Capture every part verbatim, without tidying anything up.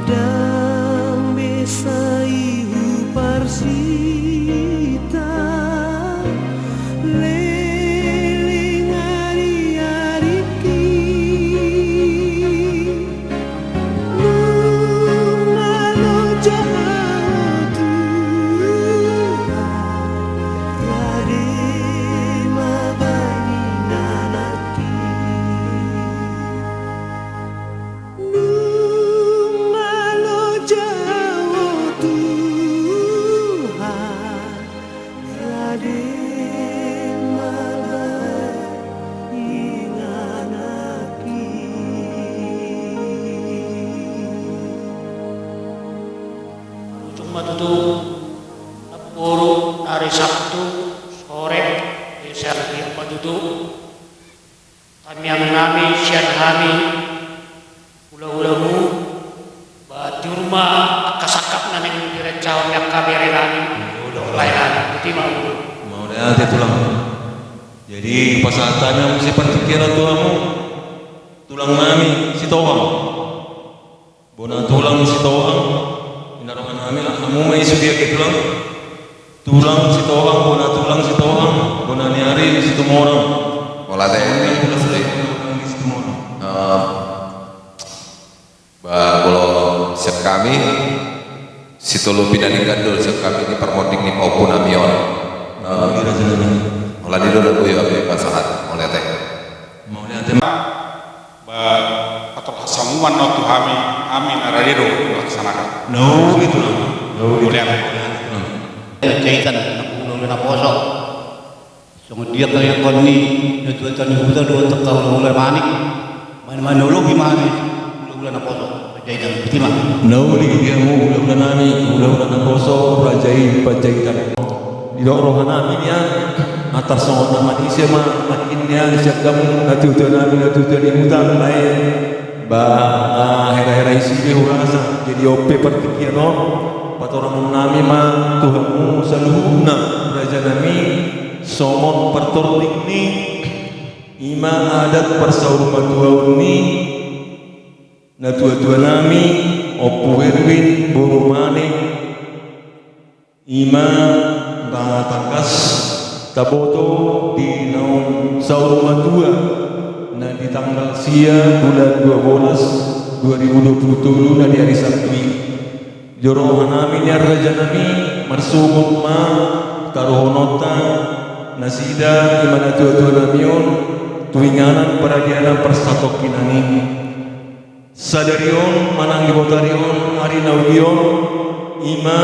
Ndang be sai huparsita, leleng ari-ariki. Nunga loja au Tuhan, rade ma bahen ingananki. Nunga loja au Tuhan, rade ma bahen ingananki. Ujung ma tutu, namboru, ari Sabtu sore, di serbi ma tutu. Tangiang nami sian hami, hula-hulamu, ba tiur ma angka sangkap na naeng dirensahon ni angka bere nami, dohot lae nami, botima. Mauliate tulang. Jadi pasahat hami ma muse partingkian on tu hamu, tulang nami Sitohang. Bona tulang Sitohang, inna roha nami, hamu ma i sude ate tulang. Tulang Sitohang, bona tulang Sitohang, bona ni ari Situmorang. Mauliate. Bona tulang Sitohang, bona ni ari Situmorang. Eh, ba, molo sian hami, sitolopi na denggan do sian hami ni parmonding ni pahompu nami on. Eh, molo i do na boi hami pasahat, mauliate. Mauliate ma. Ba, patorang hasamuan on tu hami, hami na rade do melaksanakan. Nauli tulang. Nauli. Mauliate. Mauliate tulang. Panjaitan na hula-hula naposo. Songon dia kaliangkon ni natuatua ni huta dohot angka hula-hula manik. Manolopi ma hami hula-hula naposo. Panjaitan, botima. Nauli di hamu hula-hula nami, hula-hula naposo, raja i Panjaitan. Didok roha nami nian, atas songon na manise ma nangkin nian sian hamu natuatua nami, natuatua ni huta, lae. Ba, ah, hera-hera i sude hurasa. Jadi on pe partingkian on, patorangon nami ma tu hamu saluhutna, raja nami, songon partortik ni, i ma adat parsaurmatuaon ni natuatua nami, Ompu Erwin boru Manik, i ma na tangkas taboto di naung saur matua na di tanggal sia bulan dua belas dua ribu dua puluh tolu na di ari Sabtu i. Di roha nami nian raja nami, marsogot ma taruhononta nasida i ma natuatua nami on tu inganan paradianan parsatongkinan i. Sadari on manang di botari on, ari na uli on, i ma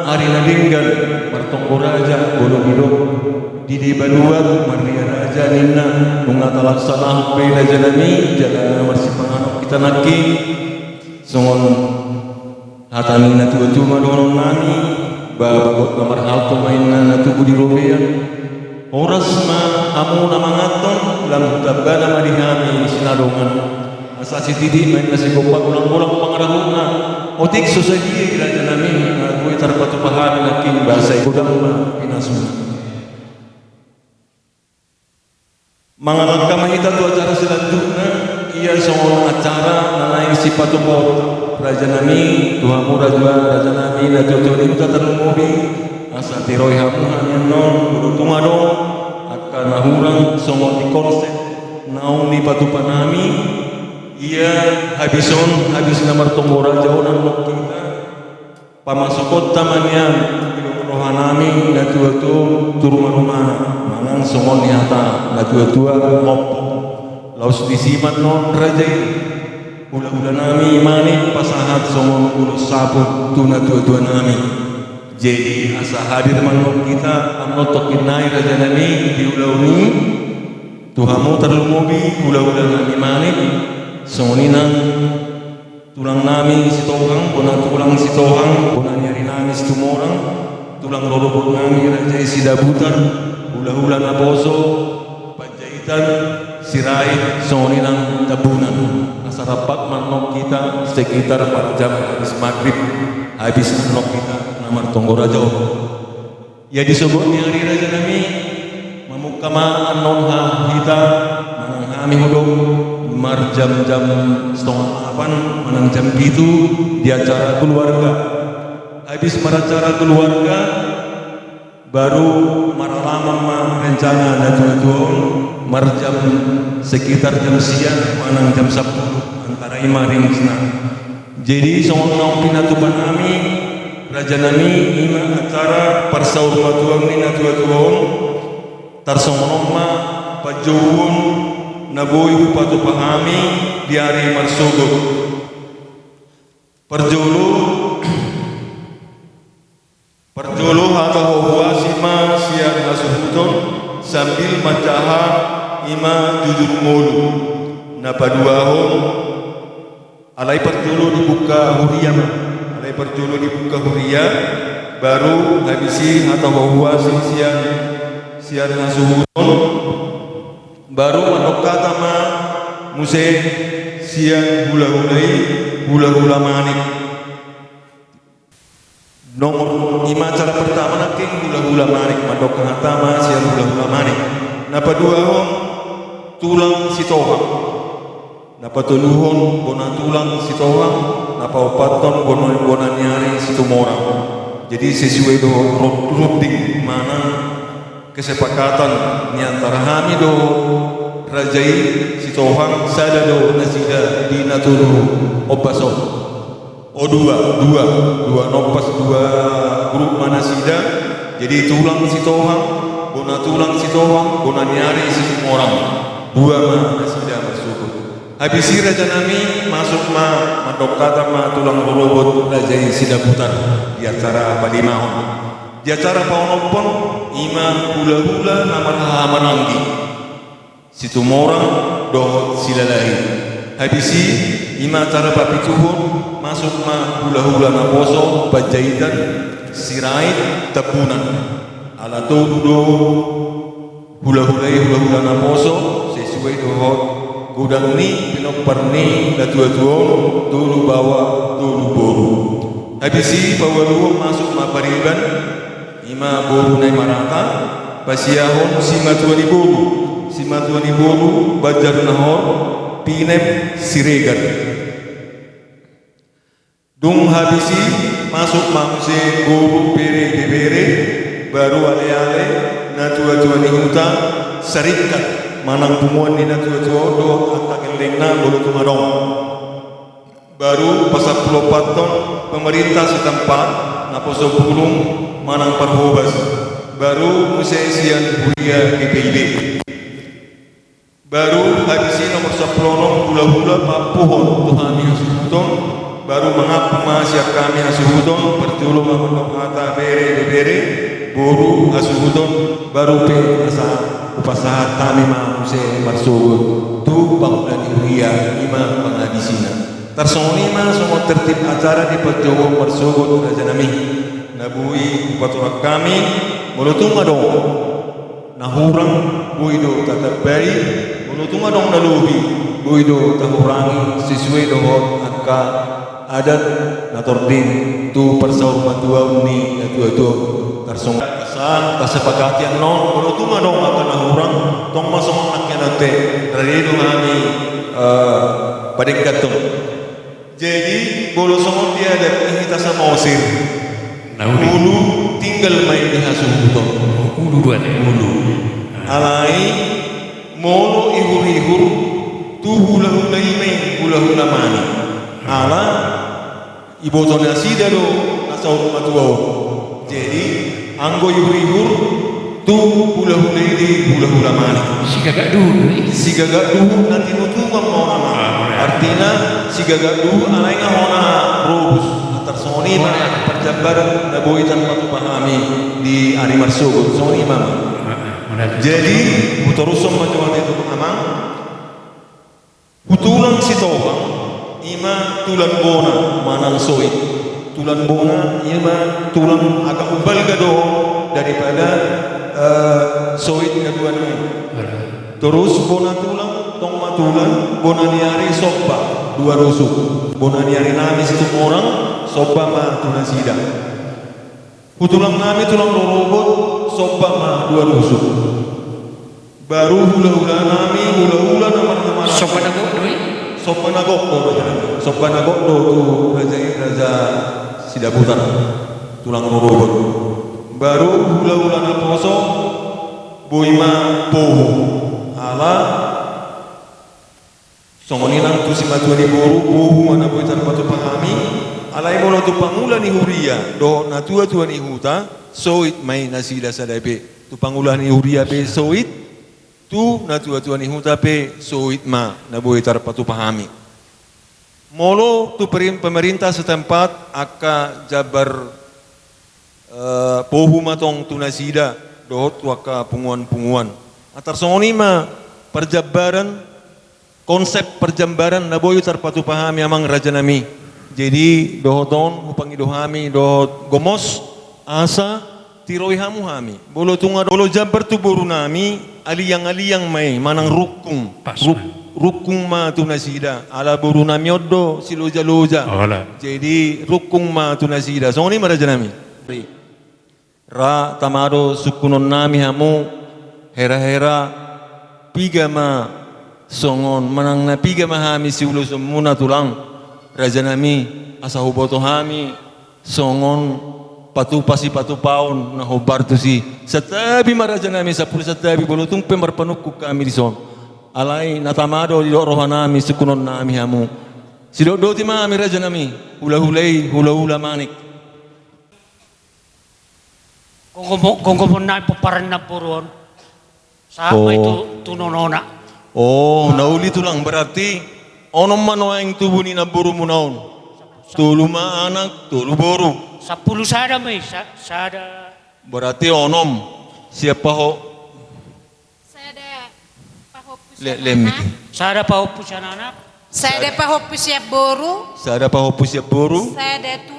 ari na denggan, martonggo raja, molo didok di Deba Luat, marria raja ninna, nunga talaksanahon pe raja nami, jala na marsipanganon hita nangkin, songon hata ni natuatua ma dohonon nami, ba bagot na marhalto ma inna na tubu di robean. Horas ma hamu na manganhon, lam hutambana ma di hami sinadongan. Asa sititi ma inna sigompa, golang-golang pangarahutna. Otik so sadia i raja nami, na boi tarpatupa hami nangkin, ba sai godang ma pinasuna. Mangalangka ma hita tu acara selanjutna, ia songon acara na naeng sipatupaon raja nami, tu hamu raja, raja nami, natuatua ni huta tarlumobi, asa tiroi hamu hami annon, molo tung adong angka na hurang songon di konsep naung nipatupa nami, ia habis on, habis na martonggo raja on annon hita. Pamasokonta ma nian, didok roha nami, natuatua tu rumarumana, manang songon ni hata natuatua, ngompong. Laos disi ma annon raja i, hulahula nami Manik pasahat songon ulos sapu tu natuatua nami. Jadi asa hadir ma annon hita, annon tongkin nai raja nami di ulaon i, tu hamu tarlumobi hulahula nami Manik, songon i nang tulang nami Sitohang, bona tulang Sitohang, bona ni ari nami Situmorang, tulang rorobot nami raja i Sidabutar, hulahula naposo, Panjaitan, Sirait, songon i nang Tambunan. Asa rap ma annon hita sekitar empat jam habis maghrib, habis annon hita na martonggo raja on. Ia di sogot ni ari raja nami, mamungka ma annon ha hita, manang hami hudok, marjam-jam setengah delapan manang jam pitu di acara keluarga. Habis maracara keluarga, baru maralaman ma rencana na tua-tua on, marjam sekitar jam sia manang jam sampulu, antara i ma range na. Jadi songon naung pinatupa nami, raja nami, i ma acara parsaurmatuaon ni na tua-tua on. Tarsongon on ma panjouon na boi hupatupa hami di ari marsogot. Parjolo, parjolo hata huhuasi ma sian hasuhuton sambil manjaha i ma jujur ngolu. Na paduahon, alai parjolo dibuka huria ma. Alai parjolo dibuka huria, baru habis i hata huhuasi sian, sian hasuhuton, baru mandok hata ma muse sian hulahula i, hulahula manik. Nomor i ma acara pertama nangkin hulahula manik, mandok hata ma sian hulahula manik. Na paduahon tulang Sitohang. Na patoluhon bona tulang Sitohang. Na paopathon bona, bona ni ari Situmorang. Jadi sesuai dohot ro-, runding manang kesepakatan ni antara hami dohot raja i Sitohang, sada do nasida di na tolu ombas on. O dua, dua, dua nompas, dua grup ma nasida. Jadi tulang Sitohang, bona tulang Sitohang, bona ni ari Situmorang. Dua ma nasida marsogot. Habis i raja nami masuk ma, mandok hata ma tulang rorobot raja i Sidabutar di acara palimahon. Di acara paonomhon i ma hulahula na marhahamaranggi, Situmorang dohot Silalahi. Habis i, i ma acara papituhon, masuk ma hulahula naposo Panjaitan, Sirait, Tambunan. Ala tolu do hulahula i hulahula naposo, sesuai dohot godang ni pinompar ni na tua-tua on, tolu baoa tolu boru. Habis i paualuhon masuk ma pariban, i ma boru na i marata, pasiahon simatua ni boru, simatua ni boru Banjar Nahor, pinem Siregar. Dung habis i masuk ma muse boru bere ibebere, baru aleale, na tua-tua ni huta, saringkat manang punguan ni na tua-tua on dohot angka gellengna molo tung adong. Baru pasampulu ompathon pemerintah setempat, naposo bulung manang parhobas. Baru muse sian huria G P I B. Baru habis i nomor sampulu onom hulahula paampuhon tu hami hasuhuton. Baru mangampu ma sian hami hasuhuton, parjolo ma mandok hata bere ibebere, boru, hasuhuton, baru pe asa hupasahat hami ma muse marsogot tu pangula ni huria, i ma panghabisina. Tarsongon i ma songon tertib acara di panjouon marsogot raja nami. Na boi hupatorang hami, molo tung adong na hurang, boi do tatambai, molo tung adong na lobi, boi do tahurangi sesuai dohot angka adat na tording tu parsaurmatuaon ni na tua-tua. Tarsongon i ma, tasepakati annon, molo tung adong angka na hurang, tong ma songon nangkin ate, rade do hami, eh, padengganhon. Jadi molo songon di adat ni hita Samosir, na uli, ulu tinggal ma i di hasuhuton. Ulu do ate. Ulu. Alai molo ihur-ihur tu hulahula i ma i hulahula manik. Ala iboto nasida do na saur matua on. Jadi anggo ihur-ihur tu hulahula i di hulahula manik. Sigagak duhut do i. Sigagak duhut na tinutungan ma on, Amang. Ah, benar. Artina sigagak duhut alai nga hona robus. Nah, tarsongon i ma, benar, parjambaran na boi tarpatupa hami di ari marsogot. Songon i ma, Amang. Ah, benar. Jadi hutorushon ma jo ate tu Amang. Tu tulang Sitohang, i ma tulang bona manang soit. Tulang bona, i ma tulang agak umbalga do daripada, eh, soit na dua nai. Torus bona tulang, tong ma tulang, bona ni ari Somba, dua rusuk. Bona ni ari nami Situmorang, Somba ma tu nasida. Tu tulang nami tulang rorobot, Somba ma dua rusuk. Baru hulahula nami, hulahula na marnamar. Somba na gok do i? Somba na gok do, raja. Somba na gok do tu raja i, raja Sidabutar. Tulang Rorobot. Baru hulahula naposo, boi ma pohu. Ala songon i nang tu simatua ni boru, pohu ma na boi tarpatupa hami. Alai molo tu pangula ni huria dohot natuatua ni huta, soit ma i nasida sada pe. Tu pangula ni huria pe soit, tu natuatua ni huta pe soit ma na boi tarpatupa hami. Molo tu perin-, pemerintah setempat angka jambar, eh, pohu ma tong tu nasida dohot tu angka punguan-punguan. Antar songon i ma parjambaran, konsep parjambaran na boi tarpatupa hami, amang raja nami. Jadi dohot on hupangido hami dohot gomos, asa tiroi hamu hami. Molo tung adong, molo jambar tu boru nami, aliang-aliang ma i, manang rungkung. Pas. Ruk-, ma. Rungkung ma tu nasida. Ala boru nami on do silojaloja. Ola. Jadi rungkung ma tu nasida. Songon i ma raja nami. Ra tama do sungkunon nami hamu, hera-hera, piga ma songon, manang na piga ma hami siulosonmuna tulang, raja nami, asa huboto hami songon patupa sipatupaon na hombar tusi. Santabi ma raja nami, sampulu santabi, molo tung pe marpanungkun hami dison. Alai na tama do didok roha nami, sungkunon nami hamu. Sidokdoti ma hami raja nami, hulahula i, hulahula manik. Gomgom-, gomgomon nami pomparan ni namboru on. Sahat ma i tu, oh, tu nonona. Oh, na uli tulang, berarti onom ma nuaeng tubu ni namborumuna on. Tolu ma anak, tolu boru. Sampulu sada ma i, sa-, sada. Berarti onom. Siap paho-, Sada pahompu sian anak. Sada pahompu sian anak. Sada pahompu sian boru. Sada pahompu sian boru. Sada tu.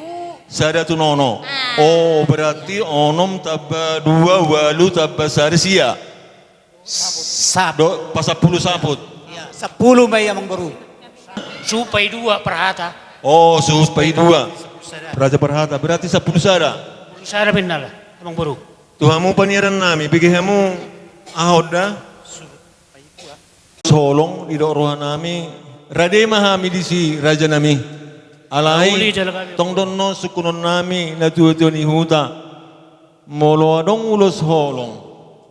Sada tu nono. Ah. Oh, berarti onom tamba dua, walu tamba sada, sia. Saput. Do, pasampulu saput. Iya, sampulu ma i amang boru. Supai dua parhata. Oh, supai dua. Parhata, parhata. Berarti sampulu sada. Sampulu sada bennala, amang boru. Tu hamu paniaran nami, bege hamu aha on da? Holong, didok roha nami, rade ma hami disi raja nami. Alai, tong do annon sungkunon nami, natuatua ni huta. Molo adong ulos holong,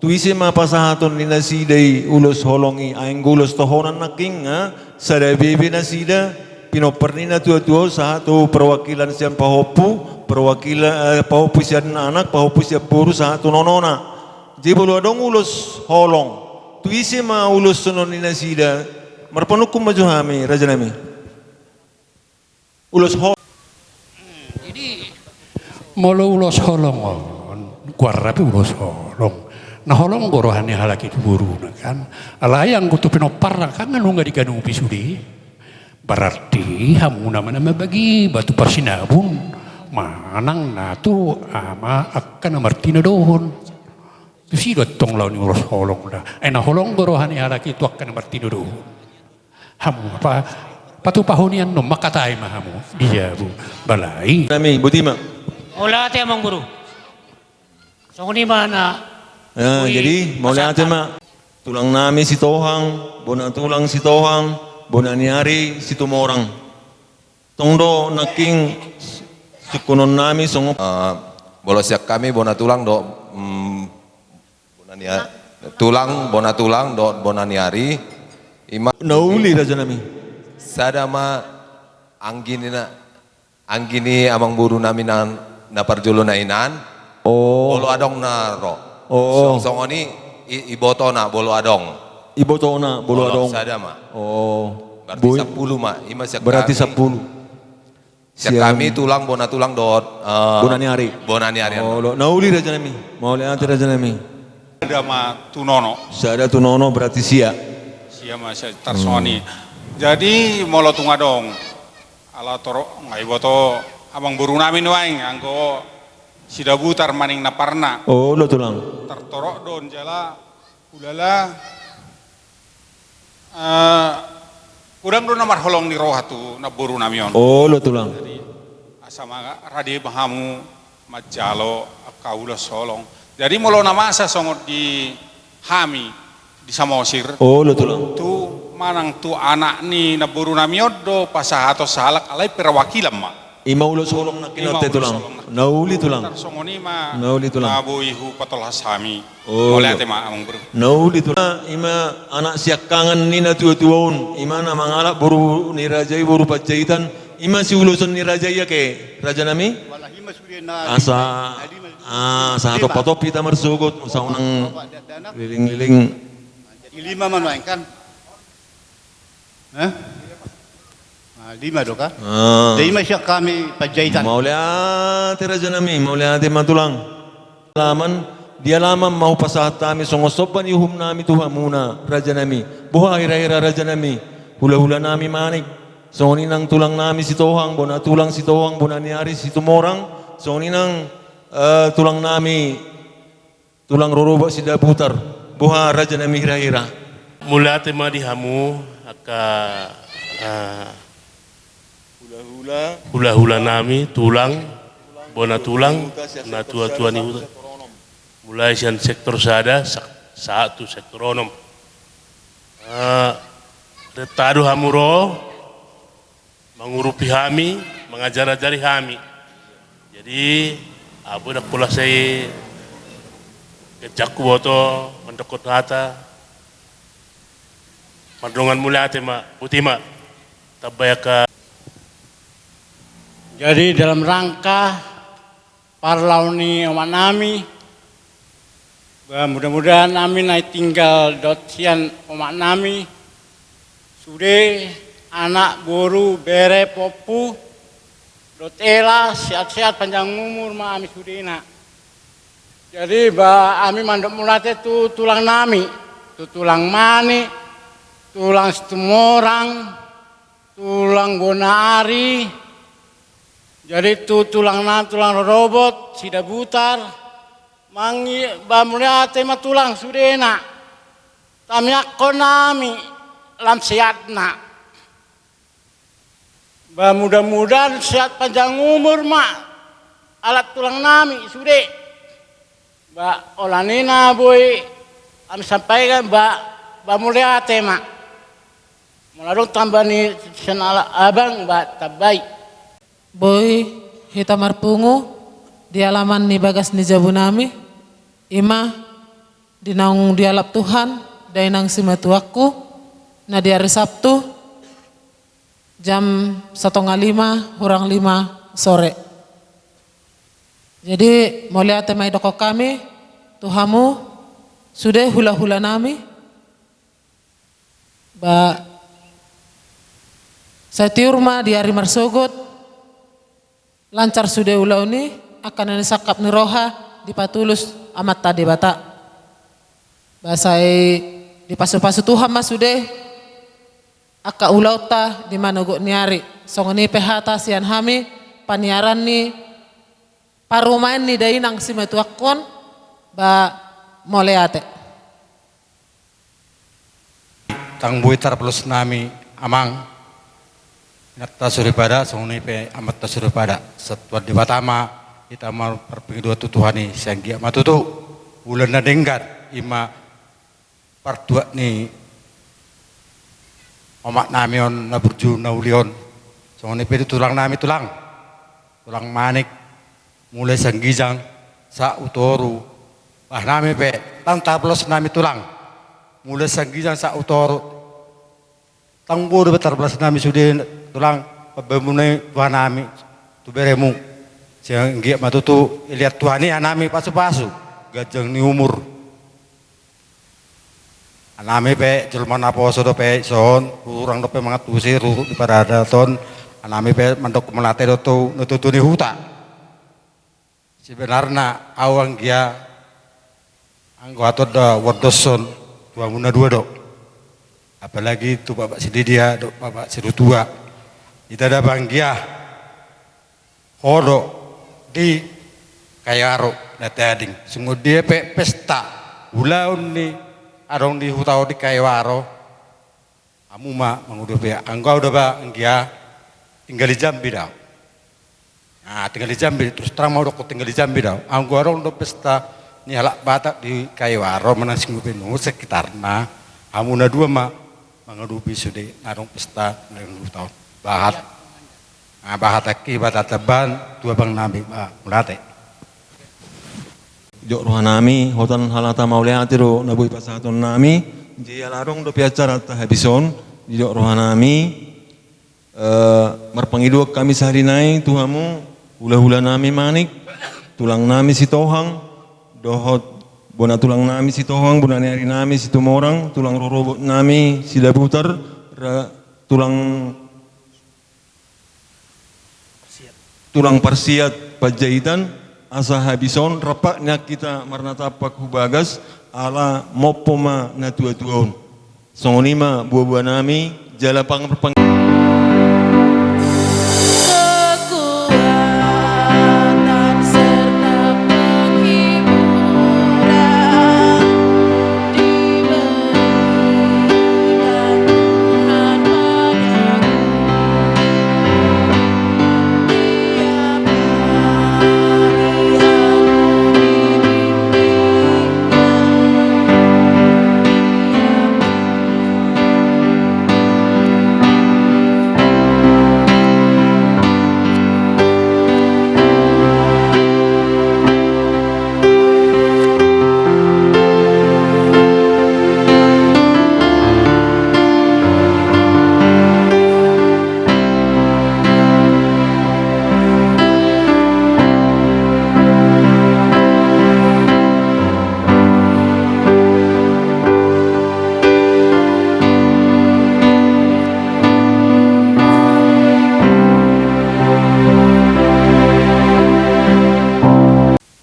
tu ise ma pasahaton ni nasida i ulos holong i, ai anggo ulos tohonan nangkin, ha? Sada be be nasida, pinompar ni natuatua on sahat tu perwakilan sian pahompu, perwakilan, eh, pahompu sian anak, pahompu sian boru sahat tu nonona. Jadi molo adong ulos holong, tu ise ma ulos sonon ni nasida, marpanungkun ma jo hami, raja nami. Ulos holong. Jadi molo ulos holong on, goarna pe ulos holong. Na holong do roha ni halak i tu boruna kan. Alai anggo tu pinomparna kan nunga diganupi sude. Berarti hamuna ma na mambagi batu parsinabun manang na tu ama angka na martinodohon. Tusi do antong laho ni ulos holong da. Ai na holong do roha ni halak i tu angka na martinodohon. Hamu apa? Patupahon i annon, mangkatai ma hamu. Dia bu balai. Nami, boti ma. Mauliate amang boru. Songon i ma na. Ya, jadi mauliate ma. Tulang nami Sitohang, bona tulang Sitohang, bona ni ari Situmorang. Tong do nangkin sungkunon nami songon. Eh, molo sian hami bona tulang do, mm, Bona ni a-, tulang, bona tulang dohot bona ni ari. Ima na uli raja nami. Sada ma anggi ni na, anggi ni amang boru nami na, na parjolo na inan. Oh. Molo adong na ro. Oh. So-, songon i, i-, ibotona molo adong. Ibotona molo adong. Sada ma. Oh. Berarti sampulu ma, ima sian hami. Berarti sampulu. Sian hami tulang, bona tulang dohot, eh, bona ni ari. Bona ni ari. Oh, na uli raja nami. Mauliate raja nami. Sada ma tu nono. Sada tu nono berarti sia. Sia ma sia tarsongon i. Hmm. Jadi molo tung adong. Ala torop, nga iboto amang boru nami nuaeng, anggo Sidabutar maning na parna. Oh, lo tulang. Tartorop do on jala. Ulala, eh, godang do na marholong ni roha tu namboru nami on. Olo tulang. Jadi, asa ma rade ma hamu manjalo angka ulos holong. Jadi molo na masa songon di hami, di Samosir. Olo tulang. Tu manang tu anak ni namboru nami on do pasahaton sahalak, alai perwakilan ma. Ima ulos holong nangkin on, tulang. Nauli tulang. Songon i ma. Nauli tulang. Na boi hupatolhas hami. Olo. Mauliate ma amang boru. Nauli tulang. Ima anak siangkangan ni natuatua on, ima na mangalap boru ni raja i, boru Panjaitan. Ima siuloson ni raja i ate, raja nami. Asa, ah, sahat opat on hita marsogot, asa unang lilingliling. Jadi lima ma nuaeng kan? Hah? Ah, lima do kan? Ah. Jadi ima sian hami Panjaitan. Mauliate raja nami, mauliate ma tulang. Alaman, di alaman ma hupasahat hami songon somba ni uhum nami tu hamuna raja nami. Boha hirahira raja nami, hulahula nami Manik. Songon i nang tulang nami Sitohang, bona tulang Sitohang, bona ni ari Situmorang. Songon i nang, eh, tulang nami, tulang rorobot Sidabutar. Boha raja nami hirahira. Mauliate ma di hamu angka, eh, hulahula nami, tulang, bona tulang, natuatua ni huta. Mulai sian sektor sada, sa-, sahat tu sektor onom. Eh, renta do hamu ro, mangurupi hami, mangajar-ajari hami. Jadi, ahu ndang pola sai ganjang huboto mandokkon hata. Mardongan mauliate ma, boti ma. Tamba i angka. Jadi, dalam rangka parlao ni omak nami, ba mudah-mudahan hami na tinggal dohot sian omak nami, sude anak, boru, bere, pongki, dohot hela, sehat-sehat, panjang umur ma hami sudena. Jadi, ba hami mandok mauliate tu tulang nami, tu tulang Manik, tulang Situmorang, tulang bona ari, jadi tu tulang nami, tulang rorobot Sidabutar, mangi-, ba mauliate ma tulang sudena. Tangiangkon hami lam sehatna. Ba mudah-mudahan sehat panjang umur ma halak tulang nami sude. Ba holan i na boi hami sampaikan, ba, ba mauliate ma. Molo adong tamba ni sian halak abang, ba tamba i. Boi hita marpungu di alaman ni bagas ni jabu nami, ima di naung dialap Tuhan dainang simatuangku, na di ari Sabtu, jam satonga lima hurang lima sore. Jadi, mauliate ma didokkon hami tu hamu sude hulahula nami. Ba sai tiur ma di ari marsogot, lancar sude ulaon i, angka na nisangkap ni roha dipatulus Amanta Debata. Ba sai dipasu-pasu Tuhan ma sude angka ulaonta di manogot ni ari. Songon i pe hata sian hami, paniaran ni parumaen ni dainang simatuangkon, ba mauliate. Ndang boi tarpalos nami amang, inanta soripada, songon i pe amanta soripada. Sai Tuhan Debata ma hita marpangidoan tu Tuhan i, sai anggiat ma tutu ulaon na denggan, ima partuat ni omak nami on na burju na uli on. Songon i pe tu tulang nami tulang, tulang Manik, mulai sian ginjang sahat tu toru. Bah nami pe, ndang tarpalos nami tulang, mulai sian ginjang sahat tu toru. Ndang boi dope tarpalos nami sude tulang, pambahenmuna i tu hami, tu beremu. Sai anggiat ma tutu dilehon Tuhan i hami pasu-pasu, ganjang ni umur. Hami pe jolma naposo dope ison, hurang dope mangantusi ruruk di paradaton. Hami pe mandok mauliate do tu natuatua ni huta. Sebenarna ahu anggia anggo hatop do huondoshon tu hamuna dua do. Apalagi tu Bapak Sididia dohot Bapak Sirutua. Hita da ba anggia ho do di Kaiwaro na tading. Songon dia pe pesta ulaon ni adong di huta on di Kaiwaro, hamu ma mangudupi. Anggo ahu da ba anggia tinggal di Jambi da. Nah, tinggal di Jambi, terus terang ma hudokkon, tinggal di Jambi da. Anggo adong do pesta Ni halak Batak di Kaiwaro manang Singgu Benu sekitarna, hamu na dua ma mangadopi sude na adong pesta na dua taon. Bahat. Ah, bahat angki bahat taban tu abang nami ba mulate. Jok roha nami, hotan halata mauliate do na boi pasahaton nami, jala adong dope acara tahabison, jok roha nami, Eh, marpangidoan hami sahali nai tu hamu, hula-hula nami Manik, tulang nami Sitohang, dohot bona tulang nami Sitohang, bona ni ari nami Situmorang, tulang rorobot nami Sidabutar, ra-, tulang, tulang parsiat Panjaitan, asa habis on rap nian hita marnatampak hu bagas, ala mompo ma na tua-tua on. Songon i ma buabua nami, jala pang-, pang- Kekuatan serta penghiburan diberikan Tuhan padaku. Tiap hari aku dibimbing.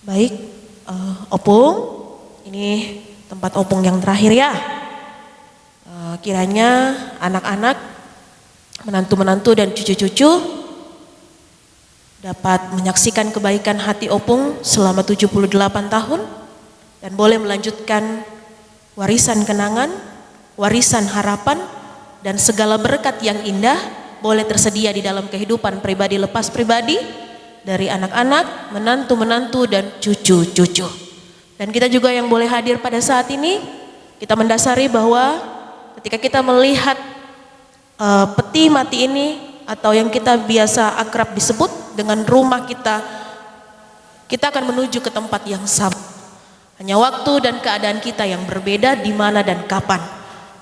Baik, eh, Opung, ini tempat Opung yang terakhir ya. Eh, kiranya anak-anak, menantu-menantu dan cucu-cucu dapat menyaksikan kebaikan hati Opung selama tujuh puluh delapan tahun dan boleh melanjutkan warisan kenangan, warisan harapan, dan segala berkat yang indah boleh tersedia di dalam kehidupan pribadi lepas pribadi, dari anak-anak, menantu-menantu, dan cucu-cucu. Dan kita juga yang boleh hadir pada saat ini, kita mendasari bahwa ketika kita melihat eh, peti mati ini, atau yang kita biasa akrab disebut dengan rumah kita, kita akan menuju ke tempat yang sama. Hanya waktu dan keadaan kita yang berbeda, di mana dan kapan.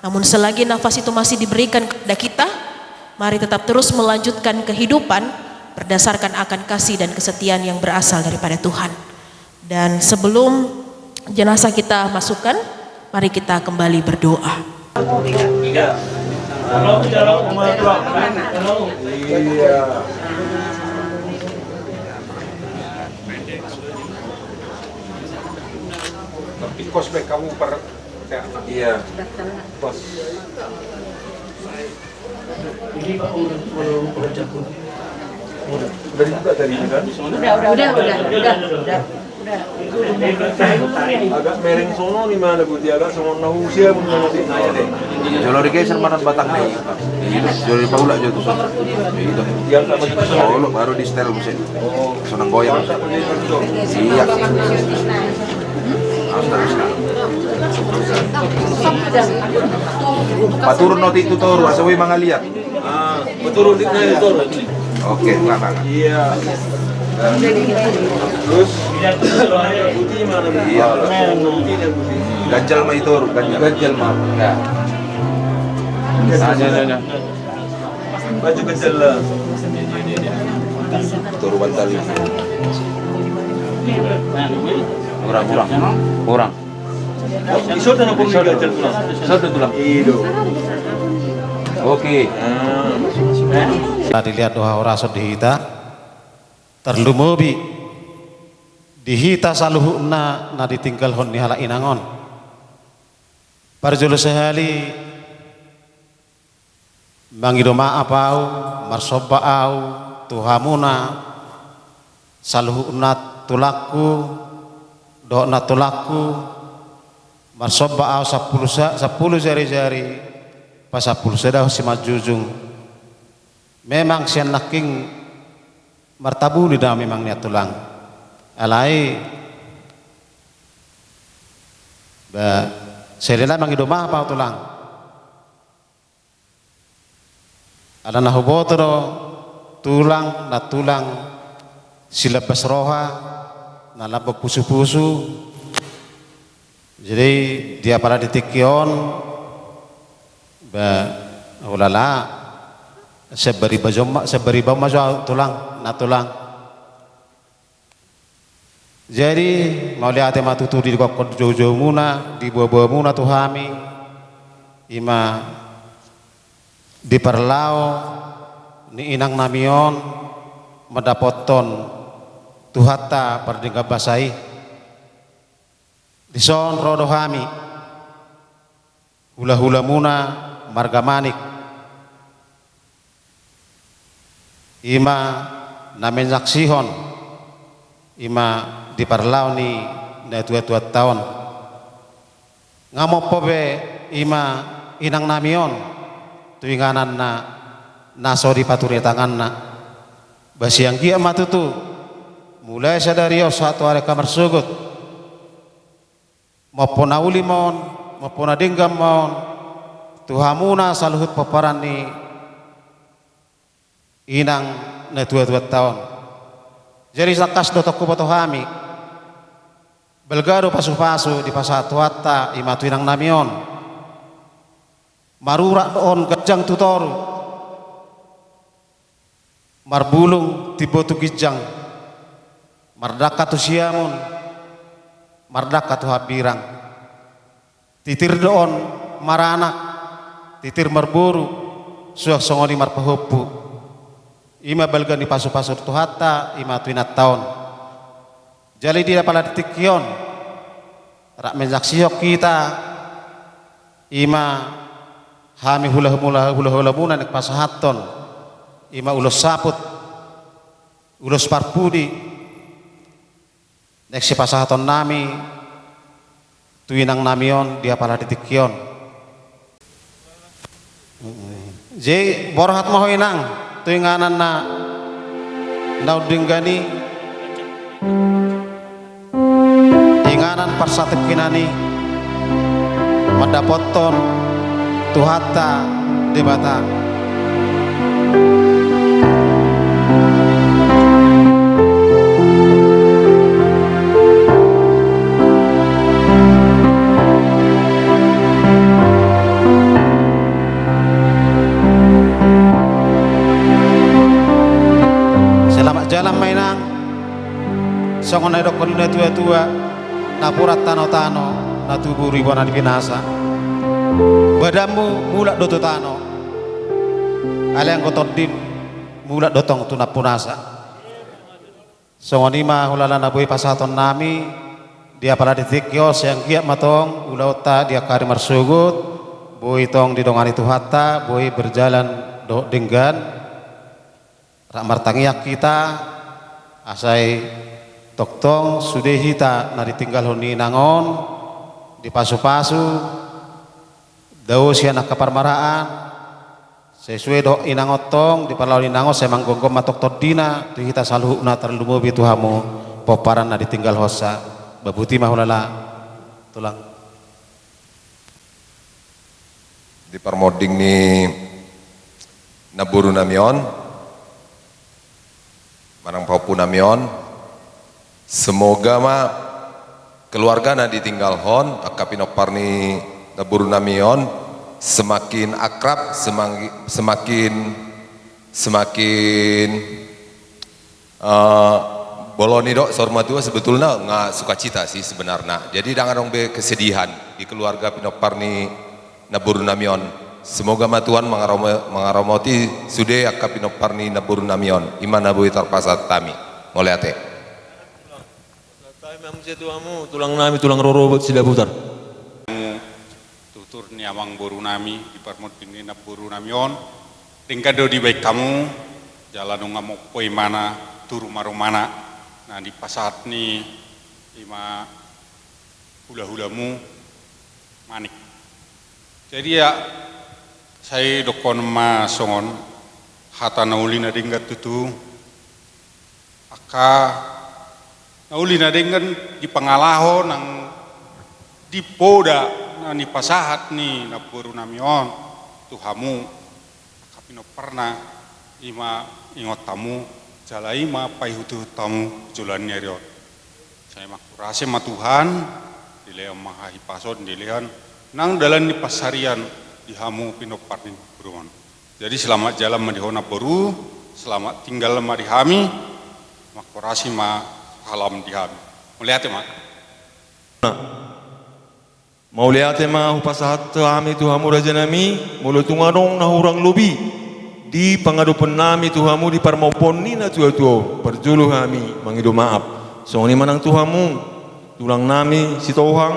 Namun, selagi nafas itu masih diberikan kepada kita, mari tetap terus melanjutkan kehidupan berdasarkan akan kasih dan kesetiaan yang berasal daripada Tuhan. Dan sebelum jenazah kita masukkan, mari kita kembali berdoa. Iya. Tapi kos baik kamu per-, iya. Pas. Ini, Pak, urut, urut, urut jagung. Udah dibuka tadi, kan? Udah, udah, udah, udah, udah, udah. Agak mereng sono, di mana, Bu? Dia agak sono, nah, usia, Bu, mana, di, nah, ya, deh. Jolo digeser, mana batang, nih? Jolo dipaulak, jolo tuh, sono. Iya, sama juga. Oh, lo baru di setel, buset. Sonang goyang. Iya. Astaga. Paturun otik tu toru, asa boi mangaliat. Ah, paturun otik tu toru. Oke, enggak, enggak, enggak. Iya. Terus? Iya. Ganjal ma i toru, ganjal. Ganjal ma. Ya. Nah, ya, ya, ya. Baju kecil lah. Toru bantal. Kurang, kurang. Kurang. Iso tanah pun iso tulang. Iso tulang. Ido. Oke. Nah. Tadi lihat doha orason di hita. Tarlumobi di hita saluhutna na ditinggalhon ni halak inang on. Parjolo sahali, mangido maaf ahu, marsomba ahu, tu hamuna, saluhutna tulangku, dohot na tulangku, marsomba ahu sampulu sa-, sampulu jari-jari, pasampulu sada simanjujung. Memang sian nangkin martabuli da memang nian tulang. Alai, Ba, sai leleng mangido maaf au tulang. Alana huboto do tulang, na tulang silambas roha, na lambok pusu-pusu. Jadi, di apala di tingki on, ba, ulala, sebari bajom, sebari bau majo au tulang, na tulang. Jadi, mauliate ma tutu di gokkon jou-joumuna, di boa-boamuna tu hami, ima di parlao ni inang nami on, mandapothon Tuhanta pardenggan basa i. Dison ro do hami, hula-hulamuna marga Manik. Ima na menyaksihon, ima di parlao ni natua-tuanta on. Nga mompo be ima inang nami on, tu ingananna na so dipature tanganna. Ba sai anggiat ma tutu, mulai sadari on sahat tu ari angka marsogot. Mompo na uli ma on, mompo na denggan ma on, tu hamuna saluhut pomparan ni inang natua-tuanta on. Jadi tangkas do tong huboto hami. Balga do pasu-pasu dipasahat Tuhanta ima tu inang nami on. Marurat do on ganjang tu toru. Marbulung timbo tu ginjang, mardangka tu siamun, mardangka tu hambirang. Titir do on maranak, titir marboru, suang songon i marpahompu. Ima balga ni pasu-pasu ni Tuhanta, ima tu inanta on. Jadi di apala di tingki on, rap menyaksihon hita, ima hami hula-hula, hula-hulamuna naeng pasahathon, ima ulos saput, ulos parpudi, naeng sipasahaton nami, tu inang nami on di apala di tingki on. Jadi borhat ma ho inang, tu inganan na, na undenggan i, inganan parsatingkinan i, mandapothon Tuhanta Debata. Selamat jalan ma inang. Songon na nidokkon ni natua-tua, napuran tano-tano, na tubu riba na dipinasa. Badanmu mulak do tu tano. Alai anggo tondim mulak do tong tu nampunasa. Songon i ma hulala na boi pasahaton nami, di apala di tingki on sai anggiat ma tong ulaonta di angka ari marsogot, boi tong didongani Tuhanta, boi berjalan dohot denggan. Rap martangiang hita, asa i tongtong sude hita na ditinggalhon ni inang on, dipasu-pasu, dao sian angka parmaraan, sai sude dohot inang on tong, di parlao ni inang on, sai manggomgom ma tong tondina, tu hita saluhutna tarlumobi tu hamu pomparan na ditinggalhonsa, ba boti ma hulala, tulang. Di parmonding ni namboru nami on, manang pahompu nami on, semoga ma keluarga na ditinggalhon, angka pinompar ni namboru nami on, semakin akrab, semang-, semakin, semakin Eh, bolon i do saur matua sebetulna nga sukacita sih sebenarna. Jadi ndang adong be kesedihan di keluarga pinompar ni namboru nami on. Semoga ma Tuhan mangaromo-, mangaramoti sude angka pinompar ni namboru nami on. Ima na boi tarpasahat hami. Mauliate. Tulang nami, tulang rorobot Silabutar. Tutur ni amangboru nami, di parmonding ni namboru nami on, denggan do dibaen hamu, jala nunga mompo imana tu ruma-rumana, na dipasahat ni ima hula-hulamu Manik. Jadi ya, sai dohonon ma songon hata na uli na denggan tutu, angka na uli na denggan di pangalaho nang di poda na nipasahat ni namboru nami on tu hamu angka pinomparna, i ma ingot hamu jala i ma paihutihut hamu joloan ni ari on. Sai mangkurasi ma Tuhan, dilehon ma hahipason, dilehon nang dalan ni pansarian di hamu pinompar ni namboru on. Jadi selamat jalan ma di ho namboru, selamat tinggal ma di hami, mangkurasi ma salam di hami. Mauliate ma. Mauliate ma hupasahat hami tu hamu raja nami, molo tung adong na hurang lobi di pangadopan nami tu hamu di parmompoon ni na tuatua on, parjolo hami mangido maaf. Songon i ma nang tu hamu tulang nami Sitohang,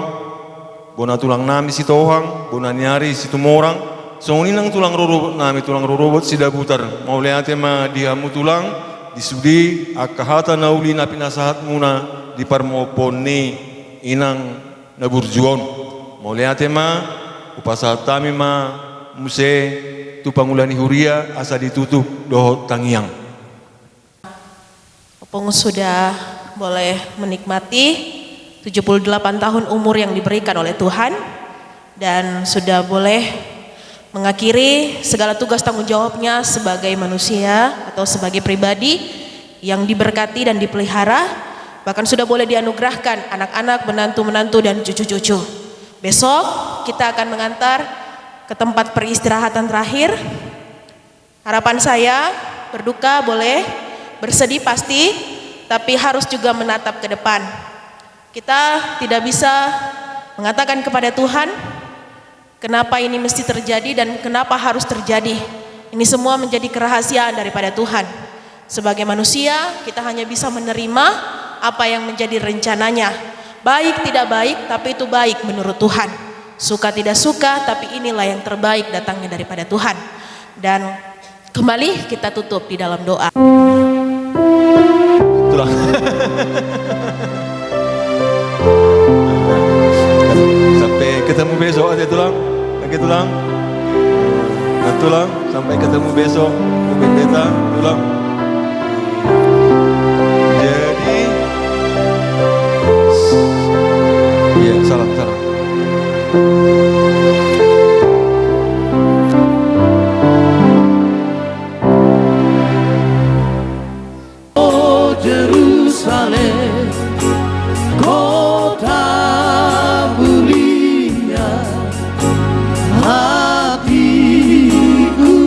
bona tulang nami Sitohang, bona ni ari Situmorang, songon i nang tulang rorobot nami, tulang rorobot Sidabutar. Mauliate ma di hamu tulang, di sude angka hata na uli na pinasahatmuna di parmompoon ni inang na burju on. Mauliate ma, hupasahat hami ma muse tu pangula ni huria asa ditutup dohot tangiang. Opung sudah boleh menikmati tujuh puluh delapan tahun umur yang diberikan oleh Tuhan dan sudah boleh mengakhiri segala tugas tanggung jawabnya sebagai manusia atau sebagai pribadi yang diberkati dan dipelihara, bahkan sudah boleh dianugerahkan anak-anak, menantu-menantu, dan cucu-cucu. Besok kita akan mengantar ke tempat peristirahatan terakhir. Harapan saya, berduka boleh, bersedih pasti, tapi harus juga menatap ke depan. Kita tidak bisa mengatakan kepada Tuhan, kenapa ini mesti terjadi dan kenapa harus terjadi. Ini semua menjadi kerahasiaan daripada Tuhan. Sebagai manusia, kita hanya bisa menerima apa yang menjadi rencananya. Baik tidak baik, tapi itu baik menurut Tuhan. Suka tidak suka, tapi inilah yang terbaik datangnya daripada Tuhan. Dan kembali kita tutup di dalam doa. Tulang. Sampai ketemu besok aja, Tulang. Oke, Tulang. Nah, Tulang, sampai ketemu besok. Oke, beta, Tulang. Jadi, iya, salam, salam. O Jerusalem, kota mulia, hatiku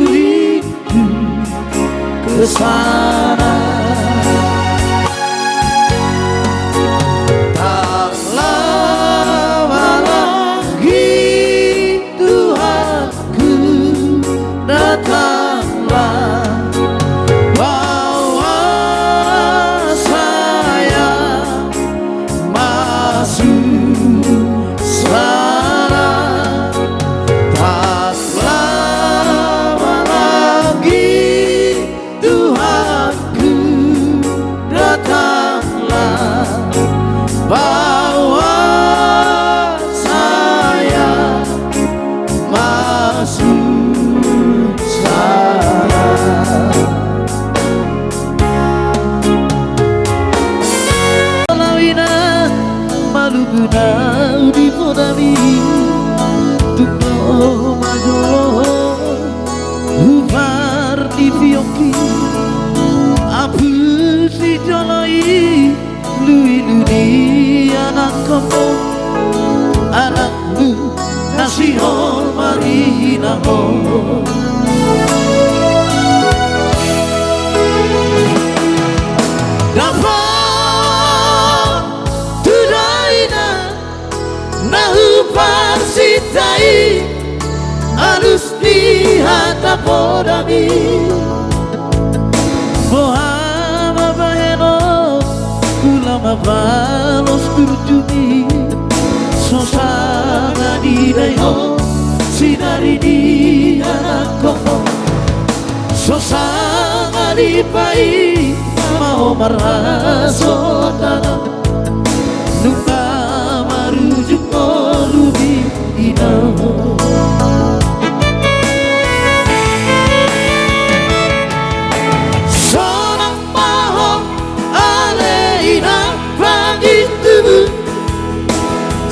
rindu ke sana. Tak lama lagi Tuhanku, datanglah, bawa saya masuk sana. Tak lama lagi Tuhanku, datanglah, bawa saya masuk sana. Lawina maluguna di podami, tung do majolo hupardipiongki, apu sijolo i luilu ni anakkonmu, anakmu na sihol marinangkon. Dapot tu daina na huparsinta i, alus ni hata podami. Boha ma bahenon, ula ma balos burjumi, so sanga didaihon sinari ni anakkonmu. So sanga dipaima ho marhasohotan, nunga marujung ngolu di inang. Sonang ma ho ale inang pangintubu,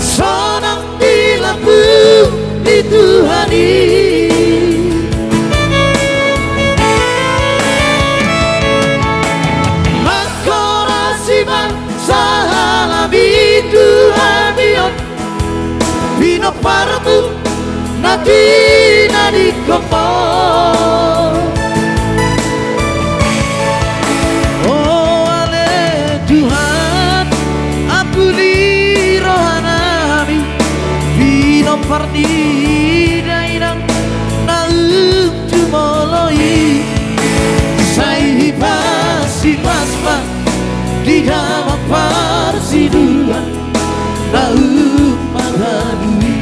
sonang Parmu na tinadingkon Ho. O ale Tuhan, ampuni rohanami, pinompar ni dainang naung jumolo i. Sai hipasipas ma di damang parsiduan naung manghaluhi.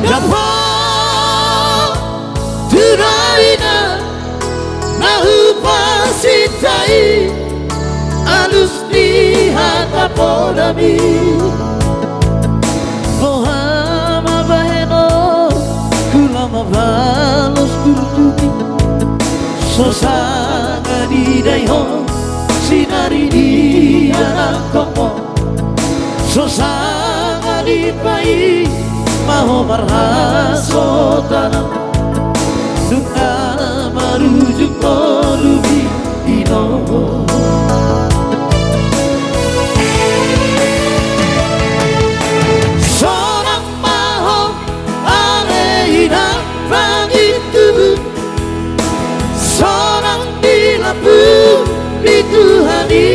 Dapot tu dainang na hupasinta i, alus ni hata podami. Boha ma bahenonku laho mabalos burjuki? So sanga didaihon sinari dianakkonmu. So sanga dipaima ho marhasohotan, nunga marujung ngolu i. Sonang ma ho ale inang pangintubu, sonang di lambung ni Tuhan i.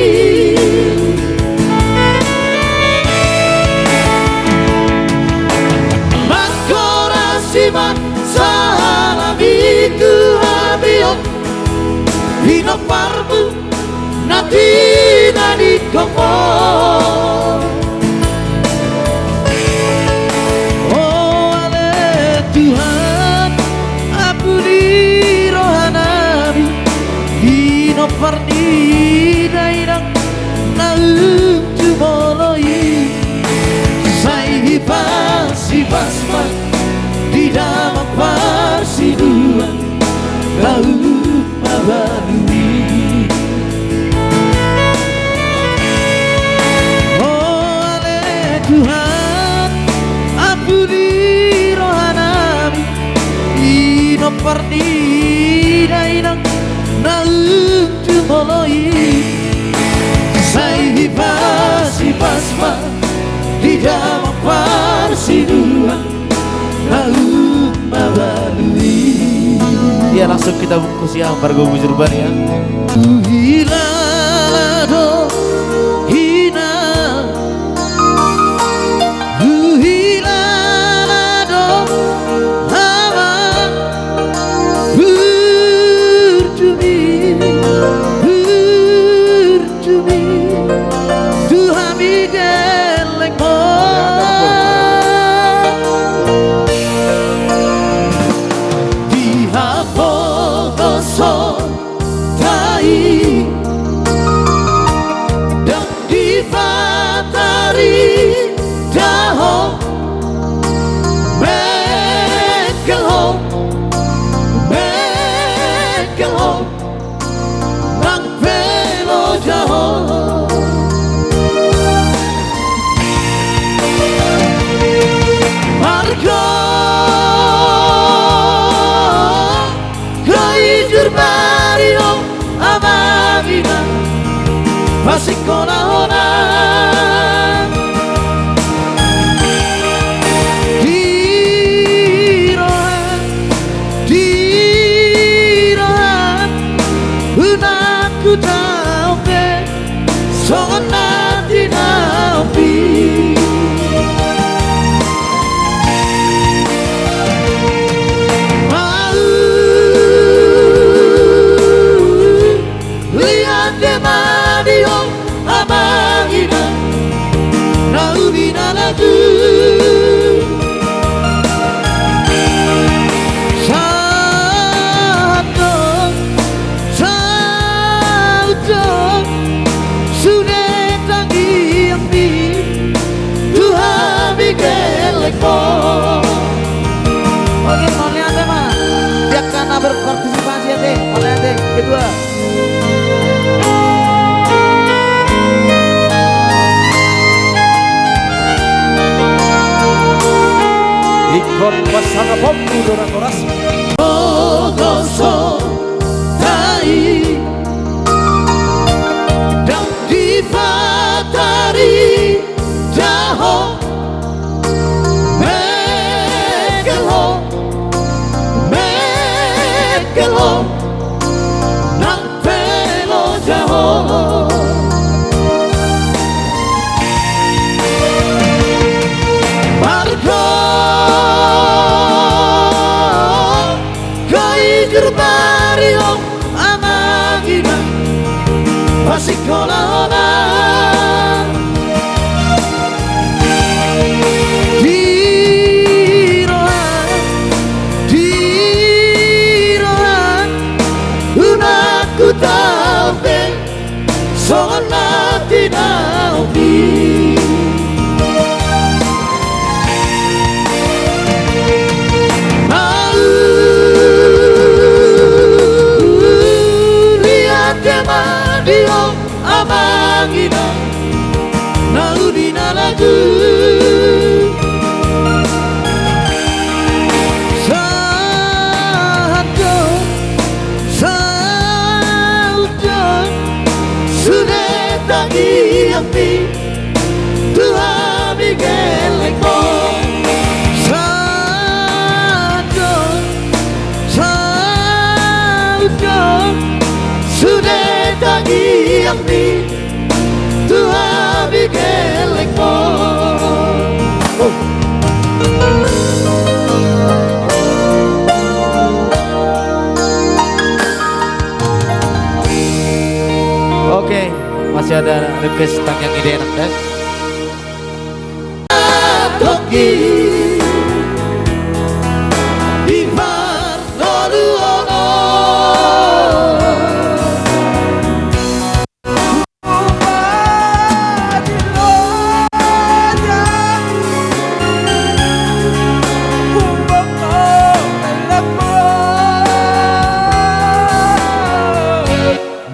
Mangkorasi ma sahalami tu hami on, pinomparmu na tinadingkon Ho. O ale Tuhan, ampuni rohanami, pinompar ni dainang naung jumolo i. Sai hipasipas ma di damang parsiduan naung mabalu i. O ale Tuhan, ampuni rohanami, pinompar ni dainang naung jumolo i. Sai hipasipas ma di damang parsiduan naung mabalu i. Iya, langsung kita bungkus ya, Marga Bujur Baria. Huhilala do inang, huhilala do amang, burju mi, burju mi tu hami gellengmu. Di hapogoson ta i ndang dipatarida ho, mengkel ho, mengkel ho, ndang pe loja ho. Marga Gojur Bario, amang inang, pasingkolahon. Di roha, di roha, unang hutaon be songon na tinapi. Mauliate ma di ho, amang inang, na umina lagu. Sahat do, saut do sude tangiangmi tu hami Oke, mauliate ma di angka na berpartisipasi, ate. Mauliate. Kedua. Ingkon pasangaponmu do natoras. Pogoso tai dang dipatarida ho. Mengkel ho, mengkel ho, nang pe loja ho. Marga Gaijur Bariong, amang inang, pasikola-ola. Di roha, di roha, unang hutau be songon na tinapi. Mauliate ma di ho, amang inang, na uli na lagu. Sahat do, saut do, sude tangiangmi tu hami gellengmon. Sahat do, saut do, sude tangiangmi tu hami gellengmon. Oke, masih ada request Tangiang Ide enak, ya. Toki di parngoluon.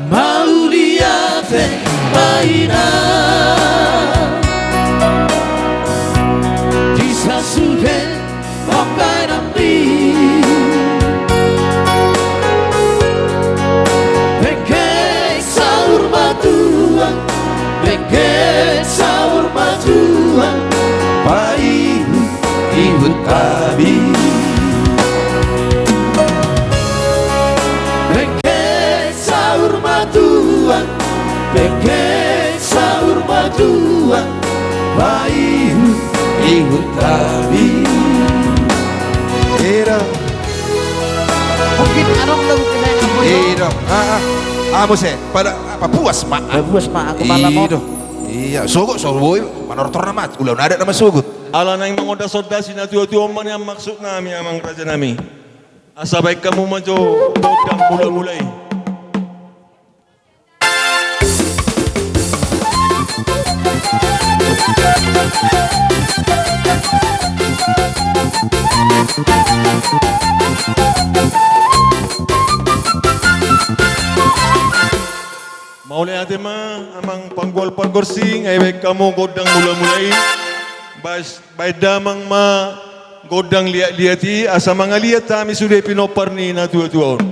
Mauliate ma inang di sasude panggabeanmi. Bege saur matua, bege saur matua, paihut-ihut hami. Bege saur matua, bege saur matua, paihut-ihut hami. Ira. Mungkin adong lagu kesayangan ho. Ira. Ah, ah. Ah, muse. Pada apa puas ma? Puas ma, aku malam. Ira. Iya, sogot, sogot boi. Manortor nama, ulaon adat nama sogot. Ala naeng mangondas-ondas i na tua-tua on ma nian maksudnami, amang rajanami. Asa baen hamu ma jo gondang mula-mula i. Mauliate ma, amang panggual pargonsi, ai baen hamu gondang mula-mula i. Bas Baen damang ma gondang liat-liat i, asa mangaliat hami sude pinompar ni na tua-tua on.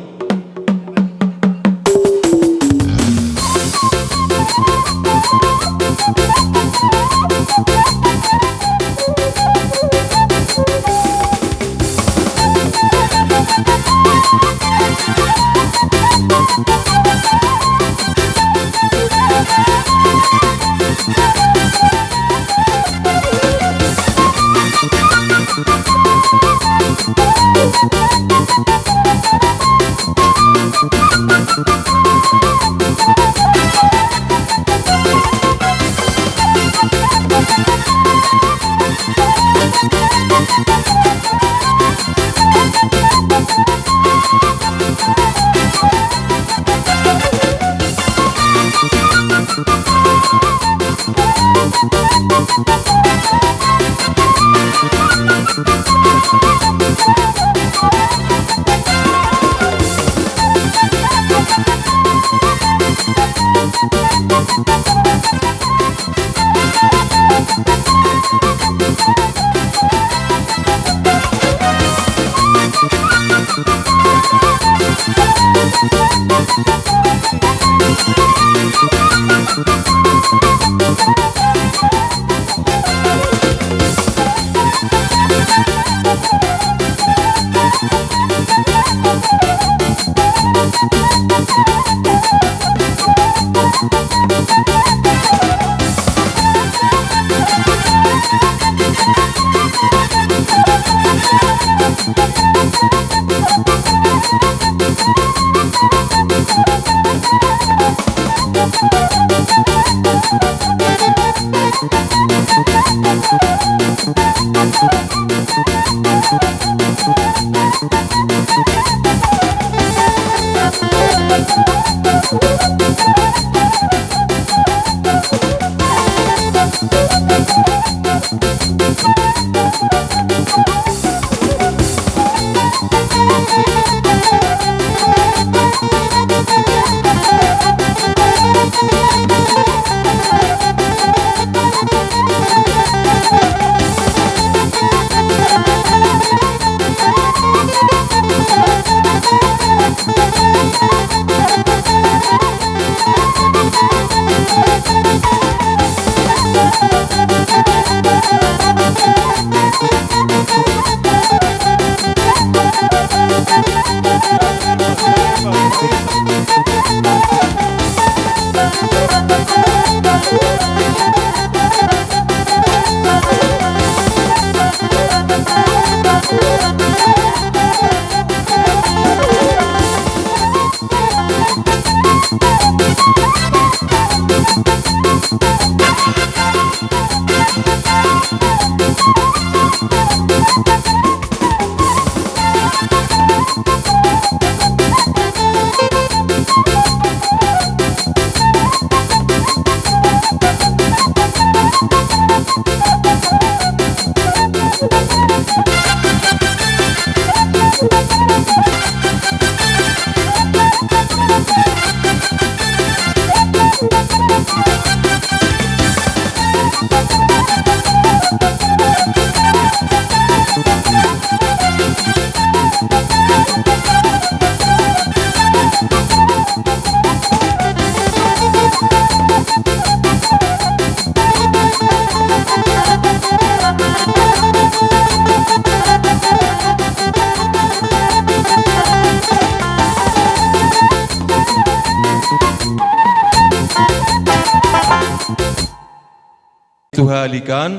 Tu halikan.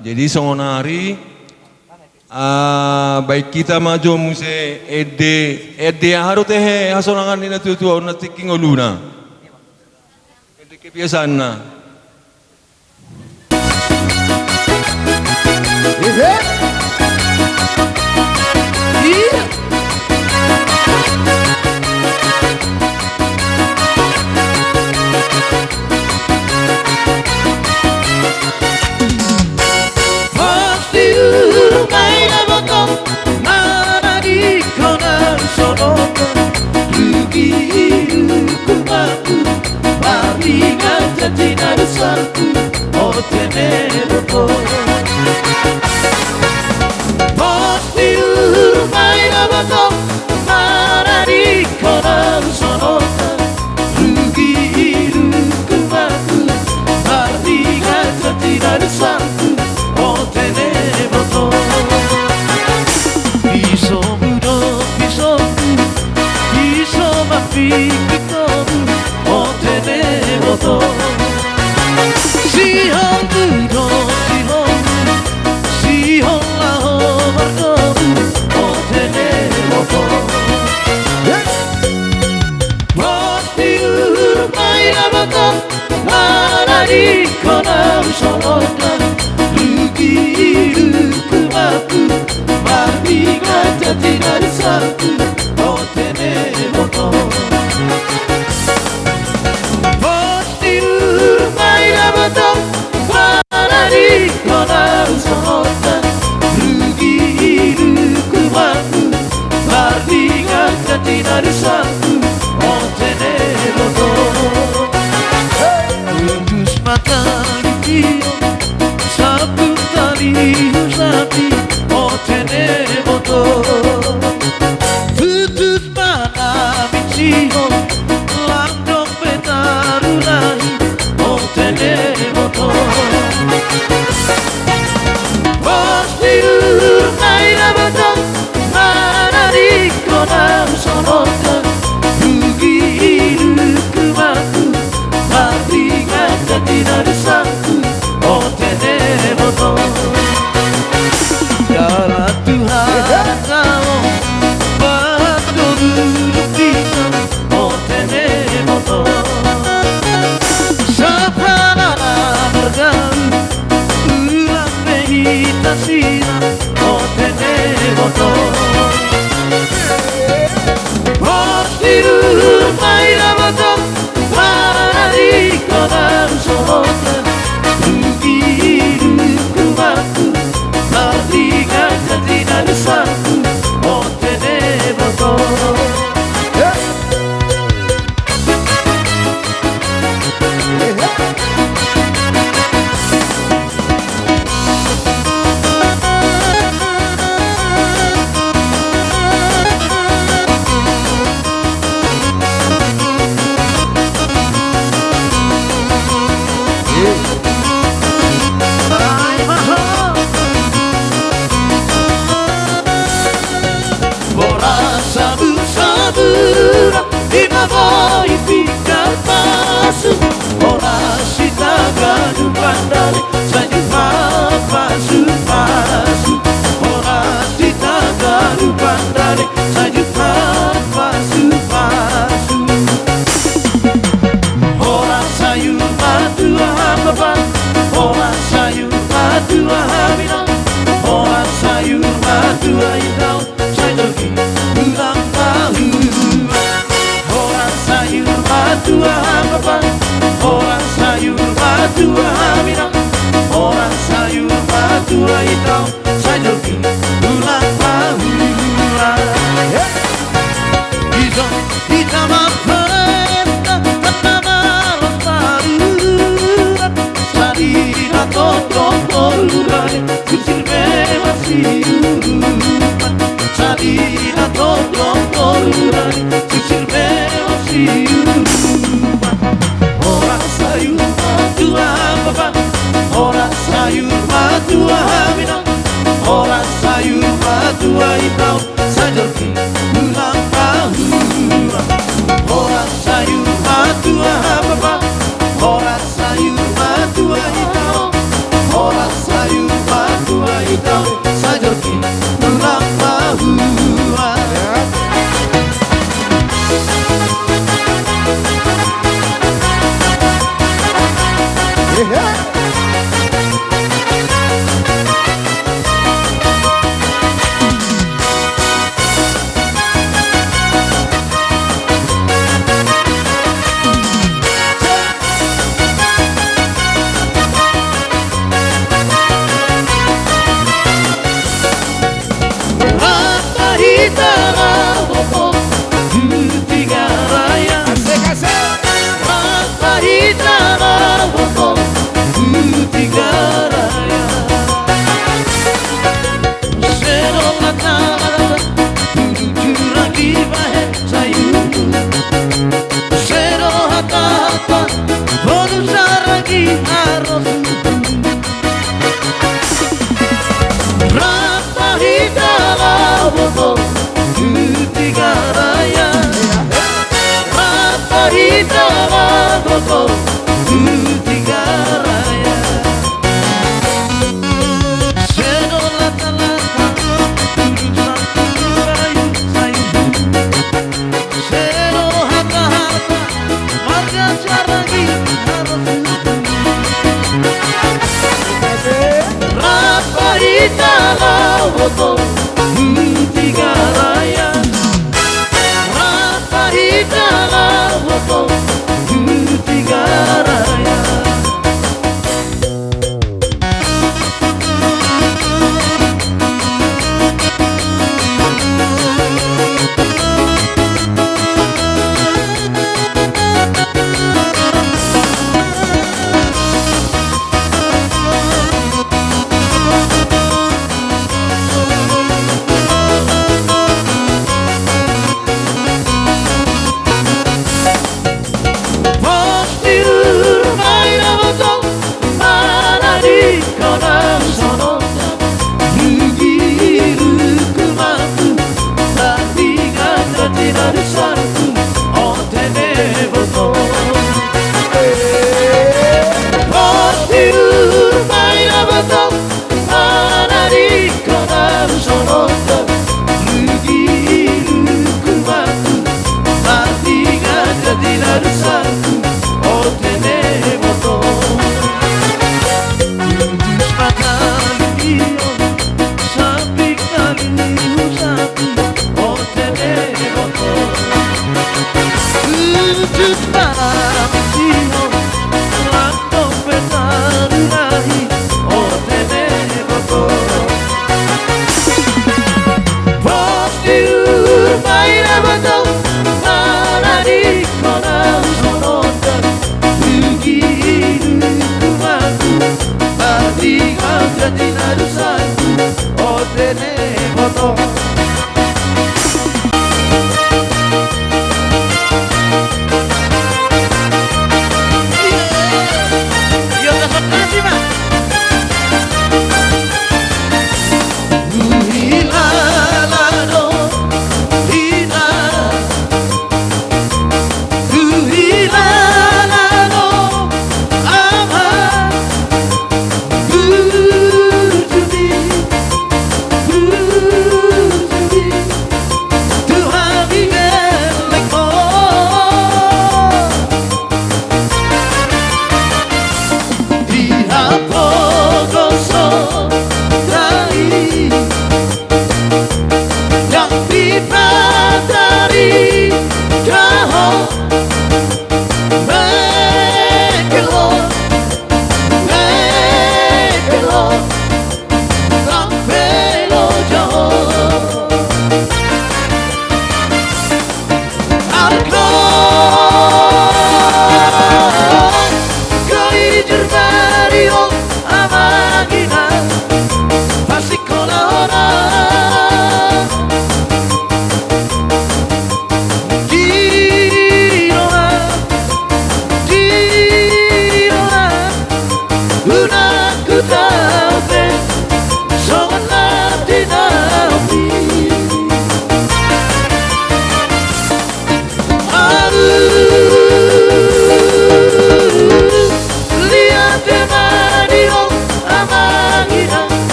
Jadi songon ari, ah, baen hita ma jo muse ende, ende aha do tehe hasonangan ni na tua-tua on na tingki ngoluna. Ende kebiasaanna. Ehe. Iya. Pasti rumai na boto, mana di kona sono, rugi iluku mangku, marninga jati na dosa. Ote ne boto. Pos di rumai na boto, mana di kona sononta, rugi iluku mangku, marninga jati na dosa. Ote ne boto. Pisomu do pisomu, piso ma pingkitomu. Ote ne boto. Sihol tu do sihol, sihol laho mardomu. Ote ne boto. Pos di rumai na boto, mana di kona sononta, rugi iluku mangku, marninga jati na dosa. Ote ne boto. Pos di rumai na boto, mana di kona sononta, rugi iluku mangku, marninga jati na dosa. Ote ne boto. Putus ma tangihon, Nasina, o tene boto. Mati rumai na boto, mariko dan sobota. Rugi ruku batu, mati gajatina di saku, o tene boto. Horas sabu-sabu ra, ima boi pinggan pasu. Horas hita ganup andare, sai jumpa pasu-pasu. Horas hita ganup andare, sai jumpa pasu-pasu. Horas sayur matua hambapa, horas sayur matua hambinang, horas sayur matua indaon. Sai jolma ulang tahun. Horas sayur matua hambapa, horas sayur matua hambinang, horas sayur matua indaon. Sai jolma ulang tahun. Hei! Ijo, ita ma pesta, tanda maros paruan. Sadina tondong tolu dare, sirsir be masiurupan. Sadina tondong tolu dare, sirsir be masiurupan. Horas sayur matua hambapa, horas sayur matua hambinang, horas sayur matua indaon. Sai jolma ulang tahun. Horas sayur matua hambapa, horas sayur matua indaon, horas sayur matua indaon. Sai jolma ulang tahun. Rap ma hita laho boto tu Tiga Raya. Asik, asik. Rap ma hita laho boto tu Tiga Raya. Sero hata-hata, tudu jurang di bahen sayutu. Sero hata-hata, boru saragi arosutu. Rap ma hita laho boto tu Tiga Raya. Rap ma hita laho boto tu Tiga Raya. Sero lata-lata, tudu satu bayu sayu. Sero hata-hata, marga saragi harus. Rap ma hita laho boto tu Tiga Raya. Rap ma hita laho boto tu Tiga Raya.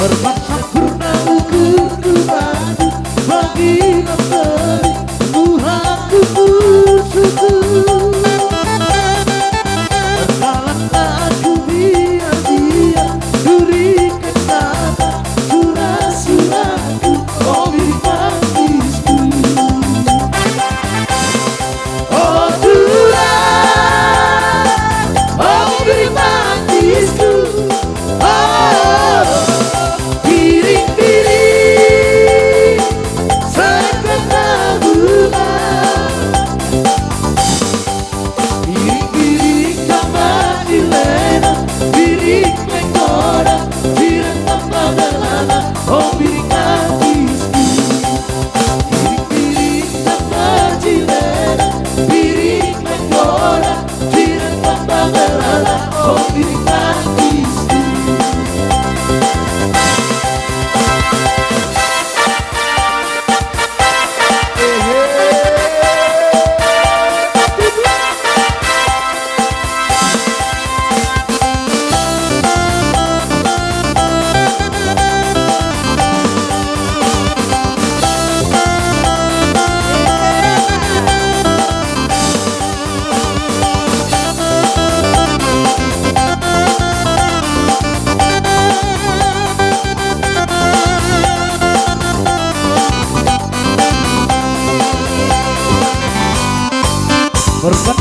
Marsampurna ukur tu Tuhan, bagi na beri Tuhan tu suku. Dalam aku dia-dia duri kesana, sura-suraku, oh, beri pangisku. Oh Tuhan, oh, beri pangisku. Oh, biring-biring, seketabungan. Biring-biring tamba dilena, biring menggoda, biring tamba berlana, oh, biring pangisku. Biring-biring tamba dilena, biring menggoda, biring tamba berlana, oh, biring pangisku. Hormat